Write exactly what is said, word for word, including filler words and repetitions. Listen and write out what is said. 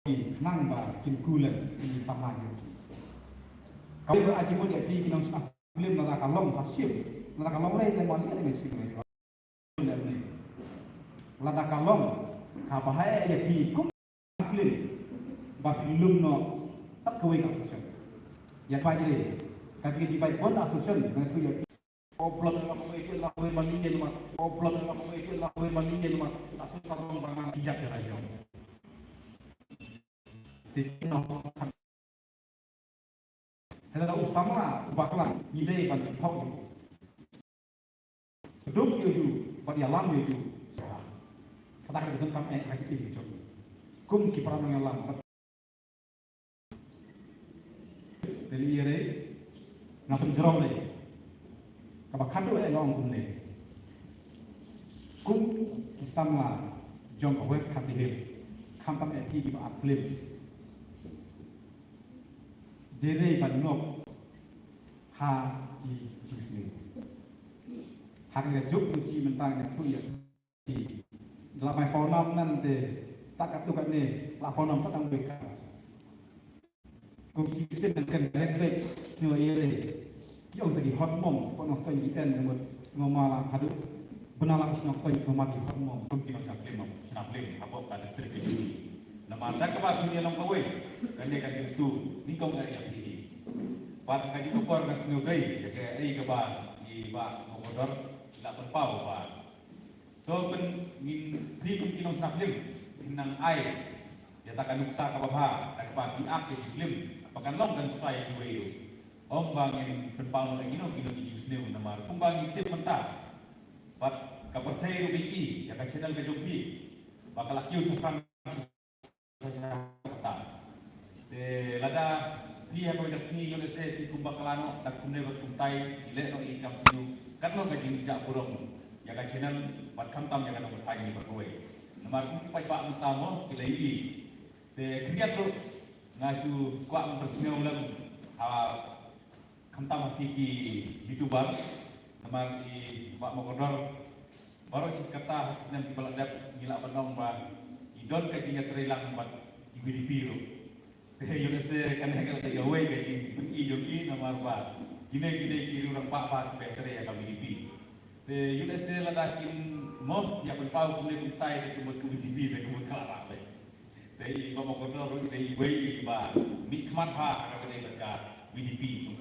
ki nang ba kin kulen ki samla ïa ki. Ka ba aji mo ïa ki ki nong sah film lada ka long ka shim, lada ka long rei te mo ïa ne shim rei. Lada ka long ka ba hai ïa ki kum film ba film no tat kawei ka session. Ïa ba ïa ka ji ba bon session na tu ïa ki. Problem la ko ke la ko mali ne ma. Problem la ko ke la ko mali ne ma. Asu ka long ba nang ïa ka rajon. Te no. Hela u samla u bakla ngi dei ban thok. Duk ïa u bad ïalam ïa u. Kata ka dei kam eh ha ki jong. Kum ki para nongïalam. Te li ïa re nga pynjrong re. Kaba khadduh eh long kumne. Kum ki samla jong ka West Khasi Hills. Khamtam eh phi kiba ap film. Dei re ban ngop ha ki jingsniew. Ha ka juk u ji mynta nga tu ïa. La mai pawnam nan te sa ka tu ka ne la pawnam sa tang beka. Kum si kita nan kan rek rek sniew ïa re. Ki ong te ki hot mom sa nong soi di en ngut sngoma la hadu. Bena la sngoma soi sngoma di hot mom. Kum ki nong sha film, sha film, hapoh ka district ki juri. Namar da kaba dunia long kawei. Kane ka jingtu ni kong ïa phi. Pat ka jingkor ka sniew dei, ka ei kaba i ba mokodor la pynpaw ba. To pyn ngin ri pyn ki nong sah film pyn nang ai ïa ta ka nuksa kaba bha ta kaba bi ak ïa ki film ba kan long ka nuksa ïa kiwei ruh. Ym ba ngin pynpaw noh ïa kino kino ki jingsniew namar kumba ngi tip mynta. Bad ka pyrthei ruh ka ïohi ïa ka channel ka jong phi ba ka la kiew shaphrang. Te lada phi ha kawei ka sngi ïoh lehse phi kumba kala noh da kumne bad kumtai, leh noh ïa ki kam sniew katno ka jingjah burom ïa ka channel bad khamtam ïa ka nongpynthai ngi baroh kawei. Namar kum ki paidbah mynta mo ki la ïohi. Te khyndiat ruh nga shu kwah ban pynsngew lem ha Khamtam ha phi ki YouTuber namar i Bah Mokodor. Baroh shi katta ha ki snem kiba la dep ngi lah ban ong ba i don ka jingïatreilang bad i VDP ruh. Te ïoh lehse kane ka la dei kawei ka jingpyni jong i namar ba kine kine ki riew rangbah ba kiba ïatrei ïa ka VDP. Te ïoh lehse lada kin mo ïa pynpaw kumne kumtai te kumut ka VDP te kumut ka la rah leh. Te i Bah Mokodor ruh i dei iwei iba mihkhmat bha ha kaba ïadei bad ka VDP jong